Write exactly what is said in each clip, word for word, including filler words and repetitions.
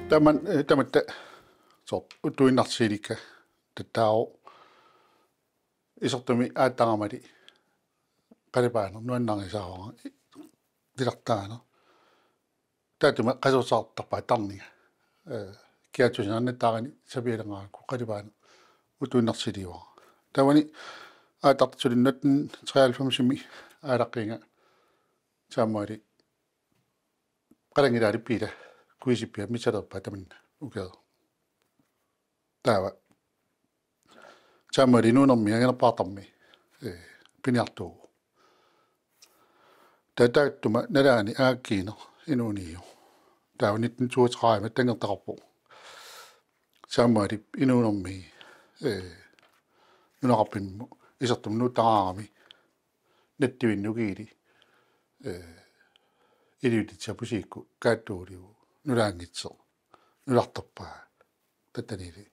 Taman, eh, tamatta soorlu utuinnarsilikka tattaaro isertumi aataaramali qalipaaneq nuannarisaaraa tilartaana. Taatuma qasuersaartarpaa tarninga. Eh, kiaatsusinernittaarani sapialerngarakku qalipaaneq utuinnarsiliuara. Taavani aattartut sulinnut nitten treoghalvfemsimi aalaqqinga Samueli qalanngilaalippiila kuisippia mitsalerpaa tamanna ukeer. Taava Samueli nuunermi anginerpaartarmi, eh, piniartuuvoq. Taava taattuma nalaani aakkiineq inuuniu. Taava nitten toogtredive attanngortaqarpoq. Samueli inuunermi, eh, nunaqarfimmi isertumi nuuttaraarami nattuinnaq ukiili, eh, iliuutititsiaq pusikkut kaattuuliu nulaanngitsoq nularterpaa. Tattaniili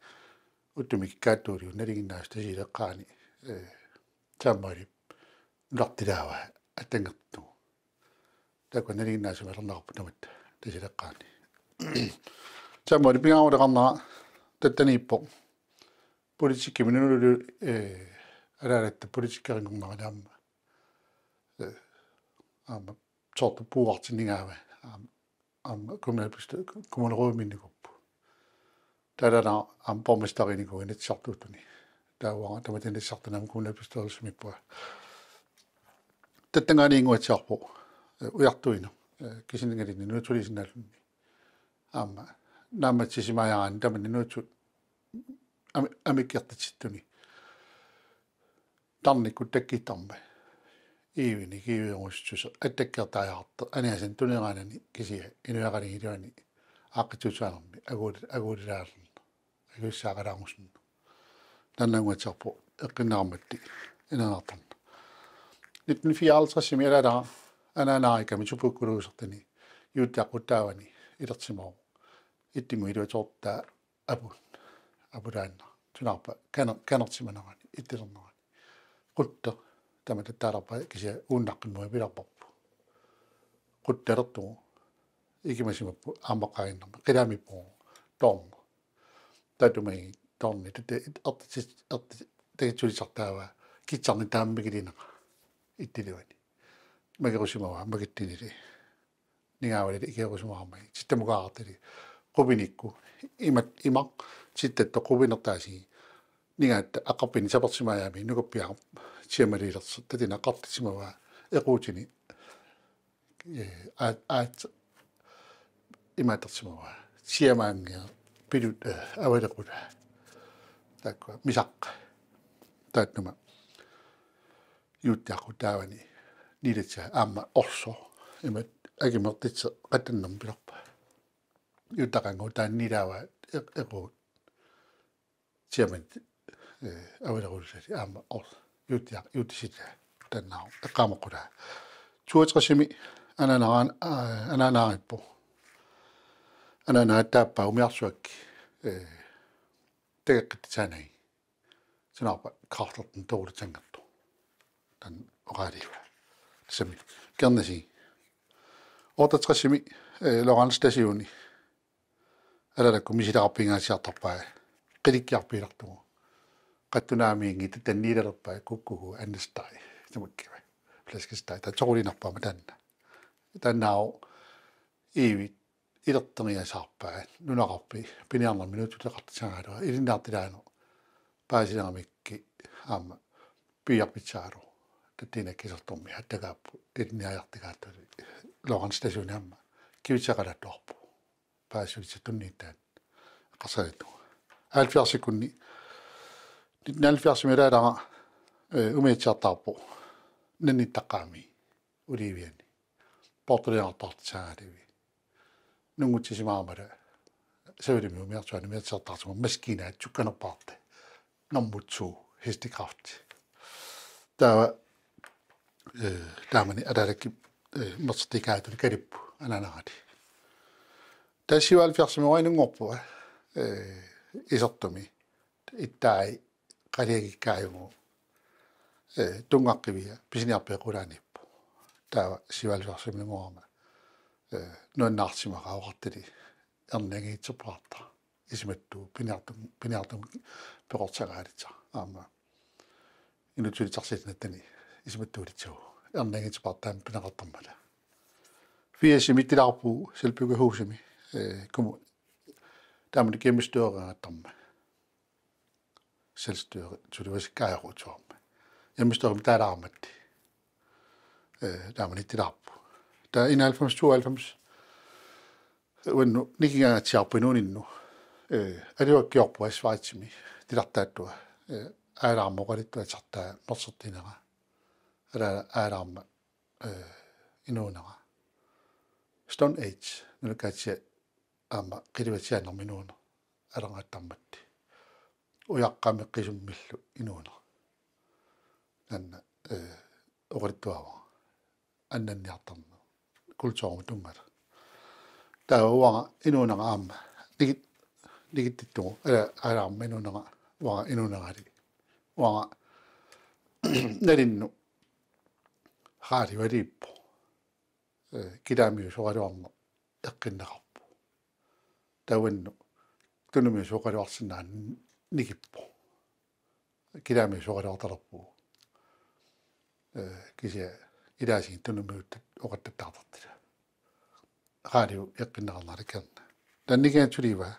utumik kaattuuliu nalinginnaasut Tasiilaq eqqaani, eh, Samuelip nulartilaavaa attanngortugu. Taakku nalinginnaasumik atorneqarput tamatta Tasiilaq eqqaani. Samuelip pingaaruteqarnera tattaniippoq. Politikkimi nunullu, eh, alaalatta politikkeqanngornerani aamma. Eh, aamma soorlu puuartinnigaava. Aamma, aamma kommunalbestyrelse, kommunalrådimiinnikuuvoq. Taalaana aamma borgmesteriinikuuvoq Inatsisartuuttuni. Taava uanga tamatta Inatsisartuni aamma kommunalbestyrelsimiippunga. Tattanngaaniinnguatsiarpoq, eh, ujartuineq, eh, kisinngalinni nuutsuliisinnaalluni. Aamma naammatsisimaajaraanni tamanna nuutsut ami-, amikkiartitsittuni. Tarnikkut takkittarmat iivinik iiviorussuseq attakkertariaqartoq aningaasat tuneraanani kisianni inuiaqatigiit iluani aaqqissuussaanermi aguut-, aguutilaalerneq. Aguissaaqalaarusunneq. Taannaannguatsiarpoq eqqinneqarmata inernartarneq. Nitten fireoghalvtredsimi alaalara anaanaarikami tupukkuluusartani Juuttaaqqut taavani ilersimavoq. Ittinnguit iluatsoortaa aput. Apulaanna. Sunaarpa kaner-, kanertimanerani, ittilernerani. Quttoq, tamatta tattaarpaa kisianni uunnaqqimmuga pilarparput. Quttalertugu. Ikimasimapput aammaqqaaginnarmat. Qilaamiippugut. Toorneq. Taatuma toorneq. Tatta ertit-, ertit-, takitsulissartaavaa. Kitsarneq taama mikilineq. Ittiluani. Makerusimavaa, makittinili. Ningaavalili ikerusimaarmagit. Tittamukaartili. Qupinikku. Imat, imaq. Tittattoq qupinertaasii. Ningaatta aqarpinni sapersimaajami nukappiaq. Tiamaliilersoq. Tatinaqqartissimavaa. Equutini. Eh, aat, aat. Imaattarsimavaa. Tiamaanngia. Pilut, eh, avalequla. Taakkua. Misaq. Taattuma. Juuttaaqqut taavani niilatsaa aamma orsoq. Imat akimertitseq qattannermik pilerpaa. Juuttaqanngooq taanna niilaavaa eq-, equut. Tiamat, eh, avalequllali aamma orsoq. Juuttiaq, juuttisitaa. Taannaavoq eqqaameqqulaa. Toogtresimi anaanara-, aa, anaanaarippoq. Anaanaat taappaa umiarsuakkut, eh, tageqqittisaanagit. Sunaarpa kræftertun toorutsanngortoq. Taanna oqaaliivaa. Tassami Kernasi. Otteogtresimi, eh, Lorentz Stasiuni. Alaalakkut misileqarfigingaatsiartarpai. Qilikkiarpiilartugu. Qattunaamiinngit tatta niilalerpai kukkugu annistai. Tamakkiva. Flæskesteg. Taava toquliinnarpaamma taanna. Taannaavoq iivit ilerteriasaarpaat nunaqarfik piniarnermik nuutsuteqartitsisaralua ilinniartilaaneq paasileramikkit aamma piiarpitsaarlu tattiinakkisertormi attakaappu ilinniariartikaattuli Lorentz Stasiuni aamma kivitseqalaattuarpoq paasiulitsa tunniittaat eqqarsaatigalugu. Halvfjerdsikkunni nitten halvfjerdsimi alaalara, eh, umiatsiartaarpoq nannittaqqaami Oliviani. Poortuliartartitsaagalivik. Nunngutsisimaarmata Savalimi umiarsuani umiatsiartaartumik maskiinaa tukkanerpaarta. Normu to hestekraft. Taava, eh, taamani ataalakkip, eh, mersertikaatuli kalippu anaanarali. Taava syvoghalvfjerdsimi uanga inunngorpunga, eh, isertumi. Ittai qaliagikkaajumu, eh, tunngaqqivia pisiniarfeeqqulaaniippoq. Taava syvoghalvfjerdsiminngoorama, eh, nuannaarsimaqaaq oqartali ernianngitserpaqarta. Isumattuuvoq piniartum-, piniartumik peqortagaalitta. Aamma inuttut ilitsersuutinni isumattuulitsagu. Ernianngitserpaqarta pineqartarmata. Firsimi ittilaarpugut Selbygehusimi, eh, kumu-, taamani hjemmestyreqartarmat. Selvstyre, sulivasikkaajaqutsuarmat. Hjemmestyremi taalaarmat. Eh, taamani ittilaarpugut. Taava enoghalvfems tooghalvfems uannut nikingaatsiarpoq inuuninnut. Eh, Aliuakkiorpoq asfaltimi. Titartaattua. Eh, aalaarma oqaluttuatsartaa mersertinera. Ala aalaarma, eh, inuunera. Stone Age, nunakaatsiaq aamma qilivatiaannarmi inuuneq. Alangattarmat. Ujaqqamik qisummillu inuuneq. Taanna, eh, oqaluttuarpoq. Annanniartarneq. Kulturimut tunngata. Taava uanga inuunera aamma. Nikit-, nikittittugu. Ala, aalaarma inuunera. Uanga inuunerali. Uanga nalinnut. Qaali valiippoq. Eh, kilaamiusoraluarneq eqqunneqarpoq. Taava uannut tunumiusoraluarsinnaaneq nikippoq. Kilaamiusoraluartalerpugut. Eh, kisianni ilaasigut tunumiutut oqattattaartartut. Qaaliup eqqunneqarnera kingorna. Taanna nikingaatsip sulivaa.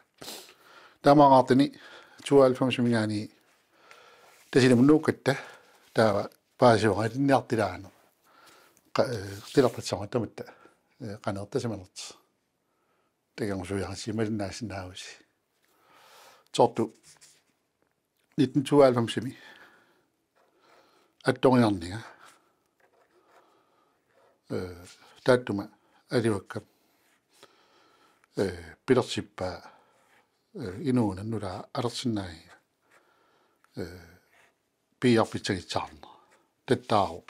Taamaangaartuni tooghalvfemsimiingaanniit Tasiilamut nuukkatta taava paasivara ilinniartulaaneq. Qa-, eh, titartassarmata tamatta, eh, qanoq tasimanersoq. Takangusuiarsi malinnaassinnaavusi. Soorlu nitten tooghalvfemsimi attorniarninga. Eh, taassuma Aliuakkap, eh, pilersippaa, eh, inuuneq nutaaq alersinnaagiga. Eh, piiarpitsagissaarneq. Tattaaruk.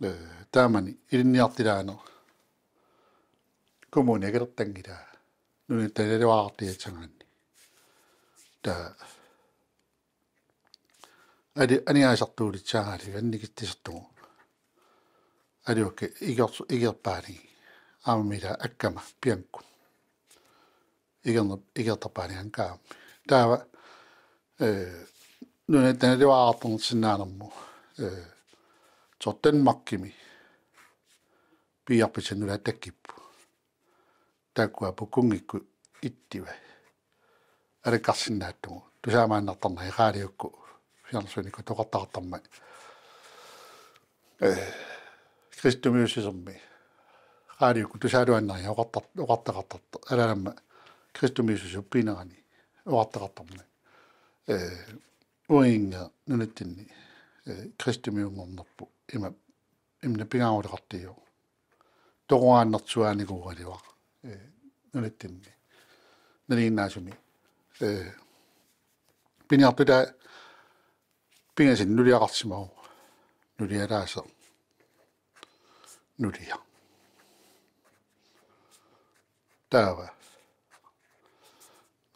Eh, taamani ilinniartulaaneq. Kommuni akilertanngilaa. Nunatta naluarartiassagaanni. Taava ali-, aningaasartuulissagaali annikitsusertugut. Aliuakka iger-, igerpaani. Aamma ila akkama piankku. Igerner-, igertarpaani ankaam. Taava, eh, nunatta naluarartarsinnaanermut, eh, soorlu Danmarkimi piiarpitsat nutaat takkupput. Taakkua apuup kunngikkut ittivat. Alakkarsinnaattugut. Tusaamaannartarnagit qaaliukkut. Fjernsynikkut oqartaqartarmat. Eh, kristumiussusermi. Qaaliukkut tusaaluannarigit oqartar-, oqartaqartartoq. Alaalamma kristumiussuseq piinerani oqartaqartarmat. Eh, uinga nunatsinni. Eh, kristumiunngornerput. Ima, imna pingaaruleqartuuvoq. Toqugaannartuaanikuugaluaq, eh, nunatsinni. Nalinginnaasumik. Eh, piniartutaa pingasuni nuliaqarsimavoq. Nulialaaseq. Nulia. Taava.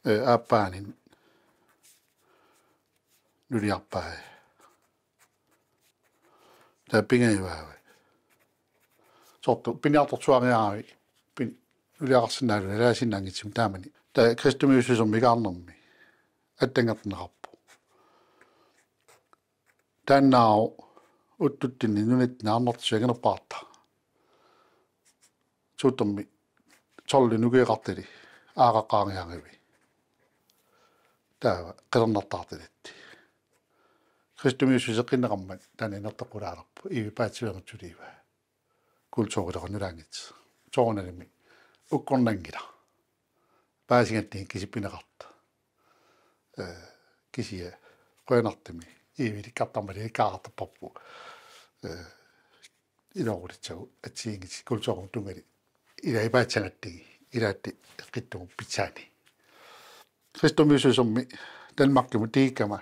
Eh, aappaanik. Nuliarpai. Taava pingajuaava. Soorlu piniartorsuariaravit. Pin-, nuliaqarsinnaallugu nalaasinnaanngitsumik taamani. Taava kristumiussusermi ikaarnermi. Attanngertinneqarpoq. Taannaavoq uttutsinni nunatsinni arnartut anginerpaarta. Suuttummi tolli nukeqartali aaqaqqaariarivit. Taava qilernartaartalit. Kristumiussuseq eqqunneqarmat taanna inerteqqulaalerpoq. Ivi paatsiveerutsuliiva. Kulturilequnulaanngit. Soorunalimi ukkornanngilaq. Paasigatta kisippineqartoq. Eh, kisianni qujanartumik. Ivilikkartarmat ilikkaartarparput. Eh, iluaqulissagu atsiinngit kulturimut tungali. Ila ipaatsagattigi. Ilaattit eqqittugut pitsaani. Kristumiussusermi Danmarkimut tikikkama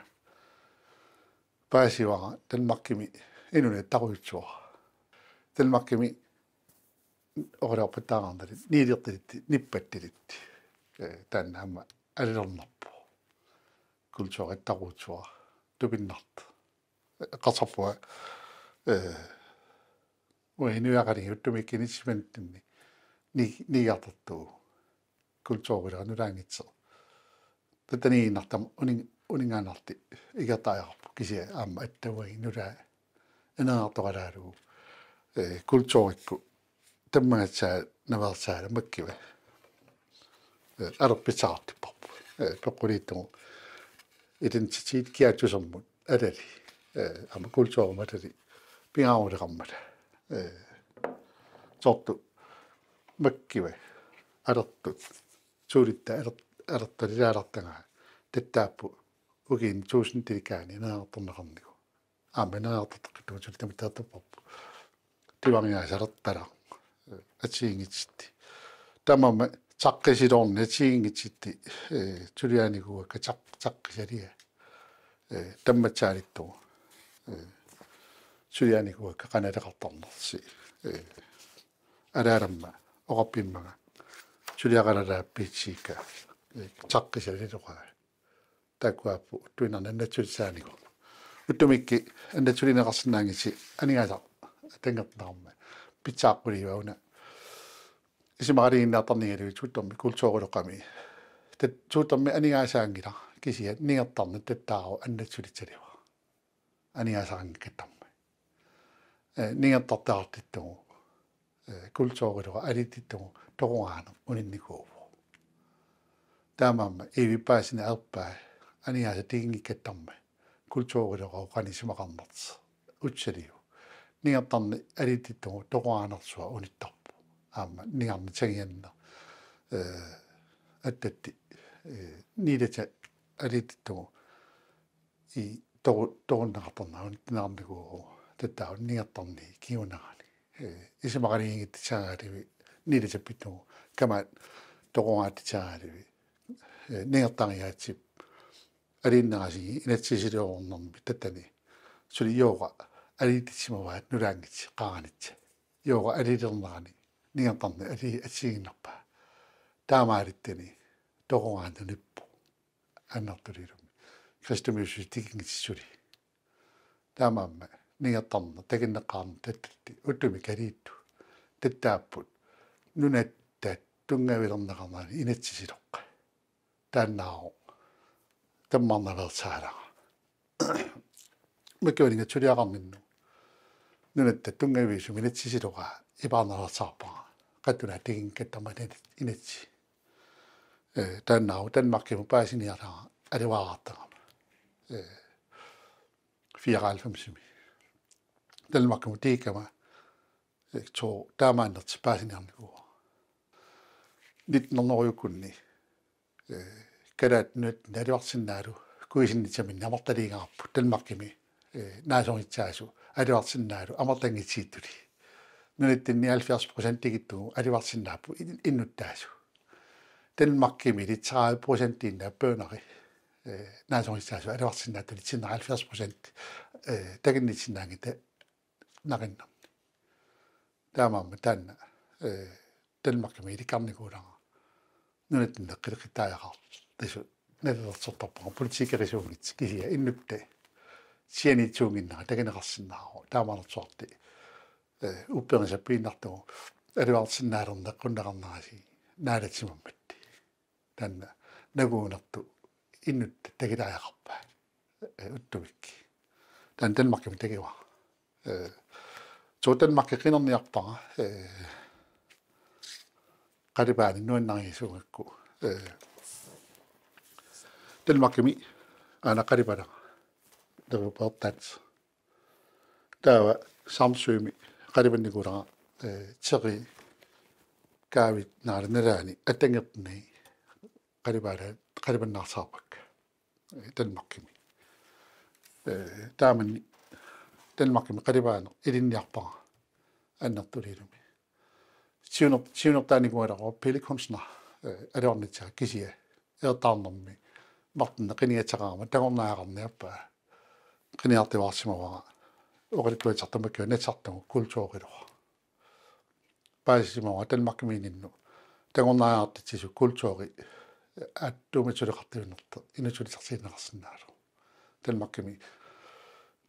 paasivara Danmarkimi inuuniattarujussua. Danmarkimi oqaloqattaaraarnali niilertalitti, nippattalitti. Eh, taanna aamma alilernerpoq. Kulturiattarujussua. Tupinnartoq. Eqqarsarpunga, eh, uanga inuiaqalunga uttumi kinitsimanttinni ni-, niiartartuuvoq. kulturilera nulaanngitsoq. Tattaniinnartama unin-, uninngaannarli ikertariaqarpoq kisianni aamma attavuani nulaa ineriartoqalaalugu, eh, kulturikkut tammagatsaat naveersaala makkiva. Eh, alerpitsaqartipparput. Eh, peqquliittugu identitet kiaatsusermut alali. Eh, aamma kulturimut alali. Pingaaruteqarmata. Eh, soorlu makkiva. Alertut. Suulitta aler-, alertalilaalertagaa. Tattaapput ukiuni tuusintilikaani ineriartorneqarnigu. Aamma ineriartortaqqittumi suli tamataatorparput. Timangiasalertalaaq. Assigiinngitsunik. Tamanna saqqisiloorneq assigiinngitsunik, eh, suliarinikuuakka saq-, saqqisaliai. Eh, tammatsaalittut. Eh, suliarinikuuakka qanaleqartarnersi. Eh, alaalamma oqarfimmanga. Suliaqalalaappitsiikka. Eh, saqqisaliloqaat. Taakkuapput uttuinnarni annassulissaanikuupput. Uttumi annassulineqarsinnaanngitsoq aningaasaq atangertarmat. Pitsaaqquliiva una. Isumaqaliinnartarnigaluit suuttormi kulturiloqami. Tat-, suuttormi aningaasaanngilaq kisianni ningertarneq tattaaruk annassulissaliva. Aningaasaqanngikkatta. Eh, ningertartaqartittugu. Eh, kulturilera aliitittugu toqugaaneq uninnikuuvoq. Taamaammat iivippaasini arpaa aningaasat tiginngikkatta. Kulturilera qanoq isumaqarnersoq. Utsaliu. Ningertarneq aliitittugu toqugaanersuaq unittarpoq. Aamma ningarneq sangianneq. Eh, attatti. Eh, niilata aliitittugu. I toqu-, toqunneqartarneq, unittarnikuuvoq, tattaapput ningertarneq kingunerani. Eh, isumaqaliinngitsigaluit, niilatappittugu, kamaat toqugaatsigaluit, eh, ningertariaatsip, aliinnarasigi, inatsisilernermi, tattani, suli yoga, aliititsimavaat, nulaanngitsoq, qaanitsoq. Yoga, aliilernerani, ningertarneq, ali-, assigiinnarpaa. Taamaalittani, toqugaaneq unippoq. Annertuliulumi. Kristumiussuseq tikinngitsoq suli. Taamaammat ningertarneq takuneqarneq tattatti uttumi kaliittut. Tattaapput nunatta tunngavilerneqarnerani inatsisiloqqat. Taannaavoq tammarnaveersaalaaq. Makkivalinga suliaqarninnut. Nunatta tunngaviusumik inatsisiloqaat ipaarnaveersaarpara. Qattunaat tikinngikkatta inatsit. Eh, taannaavoq Danmarkimut paasiniarlanga aluaarartagama. Eh, fireoghalvfemsimi. Danmarkimut tikikkama, eh, to taamaannertik paasiniarnikuuara. Nittenhundredekunni, eh, Kalaallit Nunaanni aluarsinnaalu kuisinnitsaminnik amertaliigaarput Danmarkimi, eh, naasornissaasut aluarsinnaalu amerlanngitsuuttuli. Nunatsinni halvfjerds procent tikittugu aluarsinnaapput in-, innuttaasut. Danmarkimi tredive procentiinnaat bønneri, eh, naasornissaasut aluarsinnaattut sinna halvfjerds procent, eh, takunnitsinnaanngitsut naqinnammi. Taamaammat taanna, eh, Danmarkimi ilikkarnikuulanga. Nunatsinni qiliqittariaqartut. Tassa nalilersortarpara politikerisuunngitsoq kisianni innuttap sianiitsuunnginnera takuneqarsinnaavoq. Taamanersuarti, eh, upperisappiinnartugu aluarsinnaalerneq eqqunneqarnerasi naalatsimammat. Taanna naguunertut innuttap takutariaqarpaa. Eh, uttumik. Taanna Danmarkimi takuara. Eh, so Danmarki qinerniarpara, eh, qalipaaneq nuannariisuugakku. Eh, Danmarkimi aana qalipalanga. Taava Bertat. Taava Samsømi qalipannikuulanga, eh, Thierry Kaavit naala nalaani attangertuni qalipaala-, qalipannaarsaarpakka. Eh, Danmarkimi. Eh, taamani Danmarkimi qalipaaneq ilinniarpara annertuliulumi. Siuner-, siunertaanikuugaluarpara Pele Kunsner, eh, aluarnitsaa kisianni. Eqqaarnermi. Martin qinigassaqarama tangornaaqarniarpaa. Qiniartuaarsimavara. Oqaluttuassartamakku nassartugut kulturilua. Paasisimavara Danmarkimiinninnut. Tangornaaqartitsisut kulturi. Attuumassuteqartuinertut. Inuussutissarsiuunneqarsinnaallugu. Danmarkimi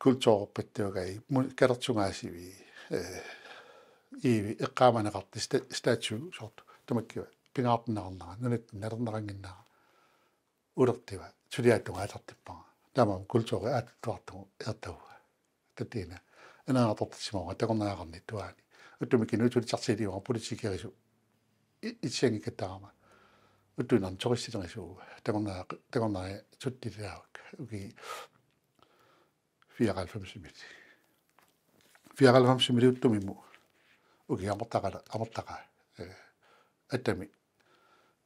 kulturerpattuagai mu-, kalersugaasivi, eh, iivi eqqaamaneqartut sta-, statue soorlu tamakkiva pingaartinneqarnera, nunatta nalorneqannginnera ulertiva suliatunga aallartippara. Taamaammat kulturi aatsituartugu ertaua. Tatiina anaanaartortassimaga takornariaqarnittuaani. Uttumi inuussutissarsiiliuara politikerisut i-, itsianngikkattaarama. Uttuinnarni turistilerisuuvoq. Takornariaq-, takornariat suttililaavakka. Ukiut fireoghalvfemsimit. Fireoghalvfemsimit uttumimut. Ukiut amertaqaat, amertaqaat. Eh, atami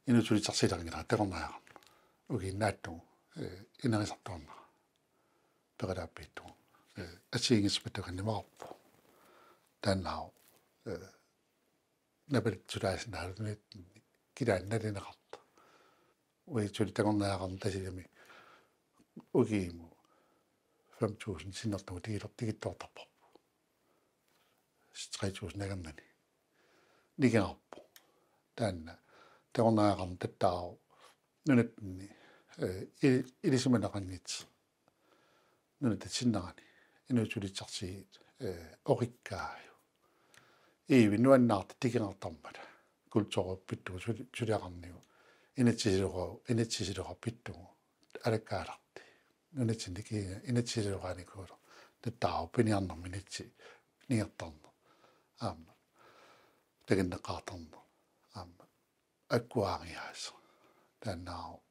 inuussutissarsiilerinngilara takornariaqarneq. Ukiinnaattut, eh, inerisartuarnera. Peqalaappiittugu. Eh, assigiinngitsorpassuarnik nimaarpoq. Taannaavoq, eh, napalitsulaasinnaalunik kilaannalinaqarta. Uagut suli takornariaqarneq Tasiilami ukiumut fem tusind sinnerlugu tigiler-, tigittoortarparput. Tre tusind angernani. Nikingaarpoq. Taanna. Takornariaqarneq tattaavoq. Nunatsinni, eh, i-, ilisimaneqanngitsoq. Nunatta sinnerani. Inuussutissarsiit, eh, oqikkaajuk. Iivi nuannaartut tikingaartarmata. Kulturip pittugu suli-, suliaqarniuk. Inatsisilerooq, inatsisilerooq pittugu. Alakkaalartik. Nunatsinni ki-, inatsisileroqaanikuuvoq. Tattaavoq piniarnermik inatsit nigertarneq. Aamma. Takinneqaartarneq. Aamma. Akkuaariaaseq. Taannaavoq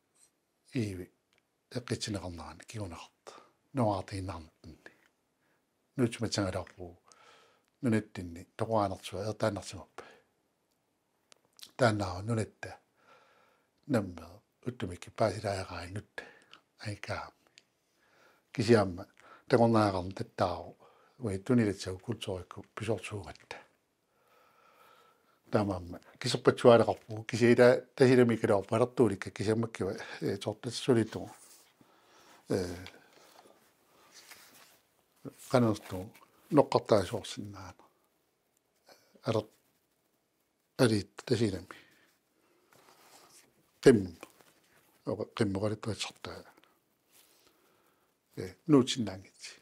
iivi eqqissineqarnerani kinguneqartoq. Nuannaartiinnarnitsinni. Nuutsumik tassanngaluarpugut. Nunatsinni toqoraanersuaq ertaannarsimappat. Taannaavoq nunatta. Nammeq uttumikkut paasilaajaqaannut. Aikaami. Kisianni aamma takornariaqarneq tattaavoq. Uagut tunilatsagut kulturikkut pisoorsuugatta. Taamaammat kiserpassuaaleqarpugut kisianni Tasiilamiikkaluarput alertuulikka kisianni makkiva, eh, soorlu sulittugu. Eh, qanorlu noqqartaasuarsinnaaneq. Aler-, aliittut Tasiilami. Qim-, oqa-, qimmeq oqaluttuassartaa. Eh, nuutsinnaanngitsoq.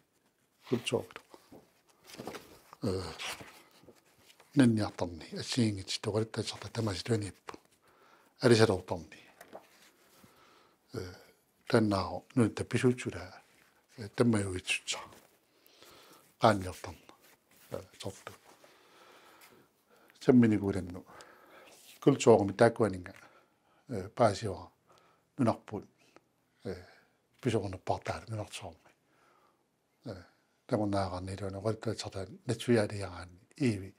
Kulturilu. Eh, nanniartarneq, assigiinngitsoq oqaluttuassartaa tamaasa tuaniippoq. Alisaloortarneq. Eh, taannaavoq nunatta pisuussulaa, eh, tammajuitsussa. Qaanniartarneq. Eh, soorlu. Samminikuulannut. Kulturimik taakkuaninnga, eh, paasivara nunarput, eh, pisoornerpaartaalu nunarsuarmi. Eh, takornariaqarneq iluani oqaluttuassartaa natsuiaaliaraanni iivi.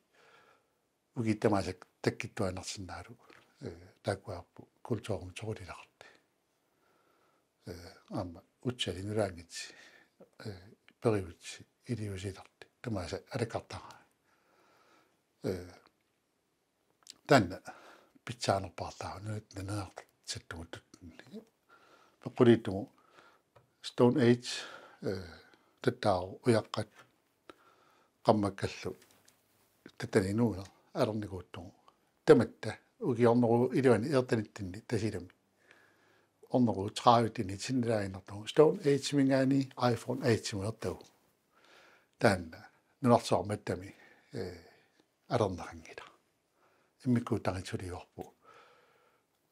Ukiut tamaasa takkuttuaannarsinnaallutik, eh, taakkuapput kulturimik soqulileqartut. Eh, aamma utsali nulaanngitsoq, eh, periutsit iliuuseqartut. Tamaasa alakkartaraat. Eh, taanna pitsaanerpaartaavoq nunatta nalorniartartut. Peqquliittugu Stone Age, eh, tattaavoq ujaqqat qarmakkallu tattaniinnguaq alernikuuttugut. Tamatta ukiut ornerup iluani ertanitsinni Tasiilami. Ornerup tredive-tini sinnilaaginnartugut. Stone Age-minngaanniit Iron Age-imut ertagut. Taanna nunarsuarmi attami, eh, alerneqanngilaq. Immikkuuttarisulioorpu.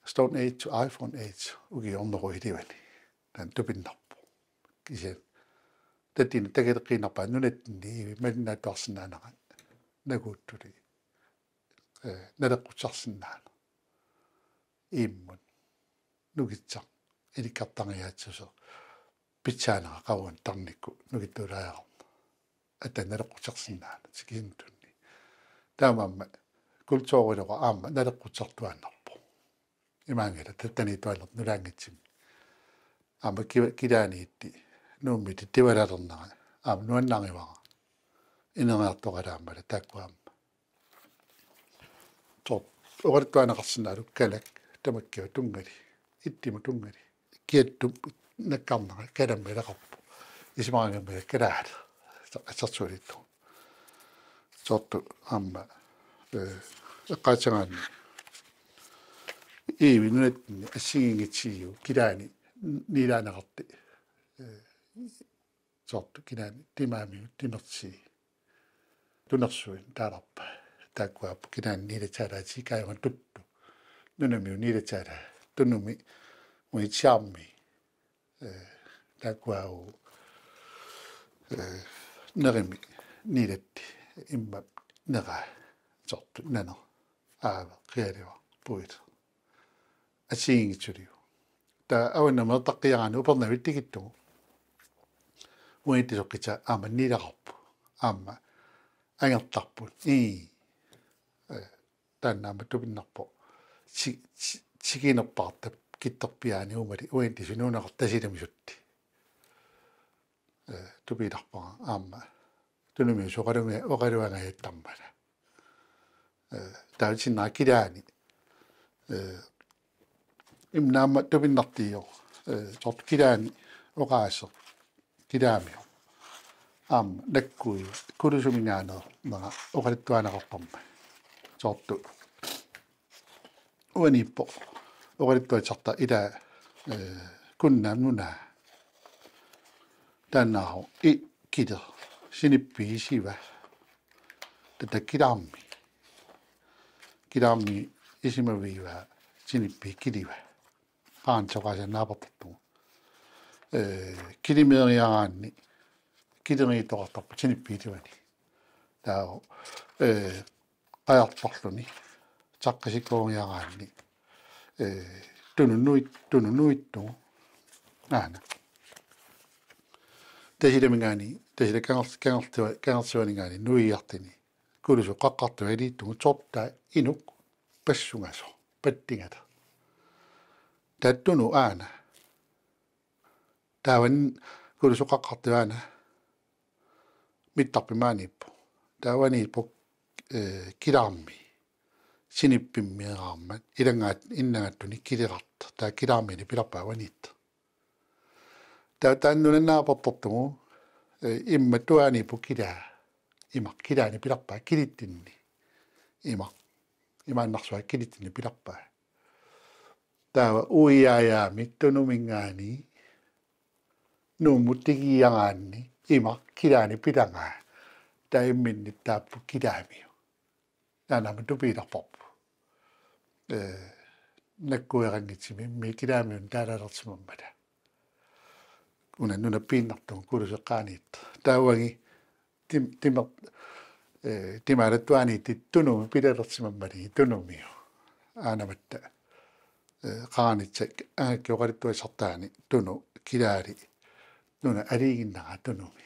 Stone Age to Iron Age ukiut ornerup iluani. Taanna tupinnarpoq. Kisianni. Tatiina takaleqqiinnarpaa nunatsinni iivi malinnaattuarsinnaanera. Nakuuttuli. Eh, naleqqussarsinnaaneq. Iimmut. Nukissaq. Ilikkartariaatsuseq. Pitsaanera qavuani tarnikkut. Nukittuulaajaarneq. Atta naleqqussarsinnaaneq. Tikisintunni. Taamaammat. Kulturilu aamma naleqqussartuaannarpoq. Imaanngilaq tattaniittuaannartoq nulaanngitsumik. Aamma kiva-, kilaaniitti Nuummiitti tivalaalernera. Aamma nuannaarivara. Ineriartoqalaammat taakkua aamma. Soorlu oqaluttuaanneqarsinnaallutik kalak tamakkiva tunngali. Ittumut tunngali. Kiattumi nakkarnera kalammi ilaqarpoq. Isumaqarami kalaallit. Assersuulittugut. Soorlu aamma, eh, eqqaassagaanni. Iivi nunatsinni assigiinngitsuuvoq kilaani niilaaneqartut. Eh, soorlu kilaani timaamiut timersii. Tunersuin taalarpaa. Taakkuapput kilaani niilatsaalaatikkaajunga tuttu. nunami unilatsala, tunumi uitsarmi, eh, takuau, eh, nerimi nilatti imma nera sortu nano aava qialiva puit. Assigiinngitsuliu. Taava avannamertaqqiaraanni Upernavittikittugu. Uanittisoqqitsa aamma nilaqarpu. Aamma angertarput. Ii. Eh, taanna aamma tupinnarpoq. Ti-, ti-, tikinerpaartap kitterpiaani uumali uanittisunuunaqartasilamisutti. Eh, tupiitarpara aamma. Tunumi soqalunga-, oqaluangajattarmata. Eh, taava sinnera kilaani. Eh, imma aamma tupinnartiiu. Eh, sortu kilaani oqaaseq. Kilaamiu. Aamma nakkui kulusumingaaneq nera oqaluttuaannaqartarmat. Sortu. Uaniippoq. Oqaluttuassarta ila, eh, Kunnaap nunaa. Taannaavoq i kile. Sinippii isiva. Tata kilaarmi. Kilaarmi isimaviiva sinippii kiliva. Paansoqaasa naapertortugut. Eh, kilimeeriaraanni. Kileriittoqartarpoq sinippii ilivani. Taava, eh, qajartorluni. Saqqisikkoriaraanni. Eh, tunut nuit-, tunut nuittugut. Aana. Tasilaminngaanniit, Tasilat kangersi-, kangersiva-, kangersivaningaanniit nuiartuni. Kulusuk qaqqartup aliittugut sortaa inuk passungasoq, pattingata. Taava tunut aana. Taava kulusuk qaqqartup aana. Mittarfimmi uaniippoq. Taava uaniippoq, eh, kilaarmi. Sinippimmeeraarmat. Ilanngaat-, innangattuni kileqartoq. Taava kilaarmiani pilerpaat uaniittoq. Taava taanna nunap naapertortugut, eh, imma tuaaniippoq kilaa. Imaq kilaani pilerpaat kilittinni. Imaq. Imaannarsuaq kilittinni pilerpaat. Taava uiaajaami tunuminngaanniit Nuummut tikiaraanni imaq kilaani pilangaa. Taava imminnittaapput kilaamiu. Taanna aamma tupiitarparput. Eh, nakkueqanngitsumik kilaamiunut taalalersimammata. Una nunap piinnartugut kulusuk qaaniittoq. Taava uani tim-, timer-, eh, timaalattuaaniittut tunumi pilalersimammata tunumiu. Aanamatta. Eh, qaanitsa angakkit oqaluttuassartaani tunut kilaali nunap aliiginnaraa tunumi.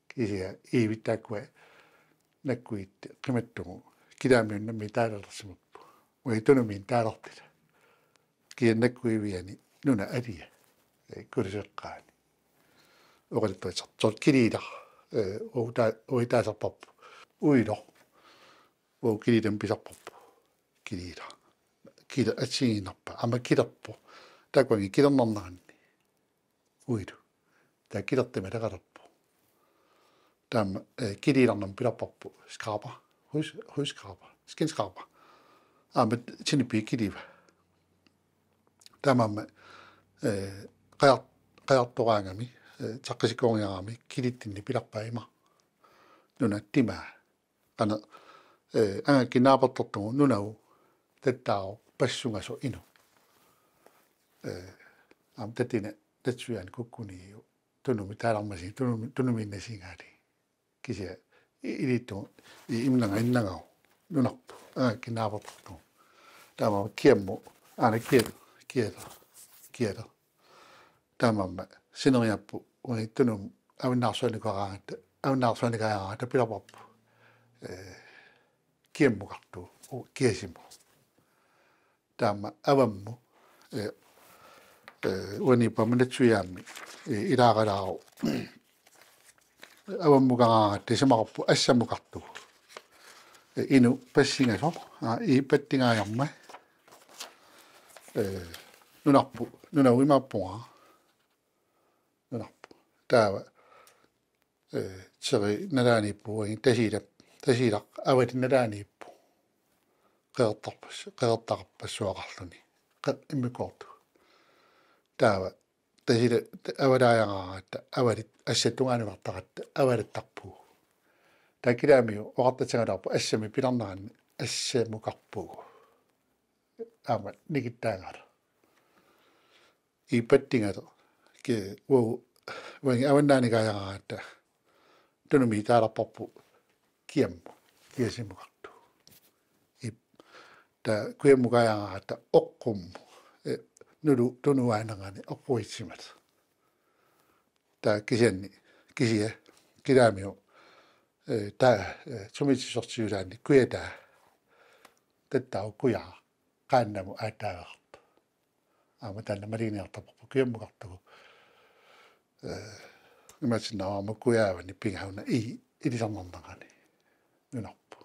Kisianni iivittaakkua nakkuit qimattugut kilaamiunut nammineq taalalersimapput. Uani tunumiinneq taalertila. Kisianni nakkuiviani nunap alia. Eh, kulusuk qaani. Oqaluttuassartoq kiliilaq. Eh, uta-, uitaasarparput. Uiloq. Uagut kiliitamik pisarparput. Kiliilaq. Kile-, assigiinnarpaa. Aamma kilerpoq. Takuangi kilernarneranni. Uilu. Taava kilertama taqalerpoq. Taama, eh, kiliilarnermik pilerparput. Skraba. Hus-, hudskraba. Skindskraba. Aamma sinippii kiliva. Taamaammat, eh, qajar-, qajartoraangami, eh, saqqisikkoriaraangami kilittinni pilerpaat imaq. Nunap timaa. Qanoq, eh, angakkit naapertortugut nunap tattaavoq passungasoq inuk. Eh, aamma tatineq natsuiaani kukkuniiu tunumi taalarmasiga, tunumi, tunumiinnasigaali. Kisianni i-, iliittugut i-, imnanga innangau nunarput angakkit naapertortugut. Taamaammat kiammut, aana kial-, kial-, kial-. Taamaammat sineriarput uani tunumi avinnaarsuanikuaraangatta, avinnaarsuanikuaraangatta pilerparput. Eh, kiammukartuuvoq, u-, kiasimavoq. Taama avammut, eh, eh, uaniippoq aamma natsuiaammi, eh, ilaaqalaaruk. Avammukaraangatta isumaqarpoq assamukartuuvoq. Eh, inuk passingasoq, aa, i pattingaajarmat. Eh, nunarput, nunap imaappunga. Nunarput. Taava, eh, teri nalaaniippoq uani Tasiilap, Tasiilaq avali nalaaniippoq. Qeqertarpas-, qeqertarpassuaqarluni. Qe-, immikkoortoq. Taava, Tasiilaq avalaajaraangatta, avalit assap tungaaniinnartaratta, avalattarpugut. Taava kilaamiu oqartassagaluarpoq assamik pilerneranni assamukarpugut. aamma nikittaangalu. Ippattingalu ke uagut uangi avannaanikaajaraangata Tunumi taalerparput kiammut, kiasimukartoq. Ip, taava kujammut kaajaraangata oqqummut, eh, nulu tunuaanangani oqquitsimata. Taava kisianni, kisianni, kilaamiu, eh, taava, eh, sumiitsusertiulaanni kujataa, tattau kujaa, qaannamut aataaveqarpoq. Aamma taanna maliginniartarparput kujammukartugut. Eh, imaassinnaavoq aamma kujaavani pingaarnerani ilisarnarnerani nunarput.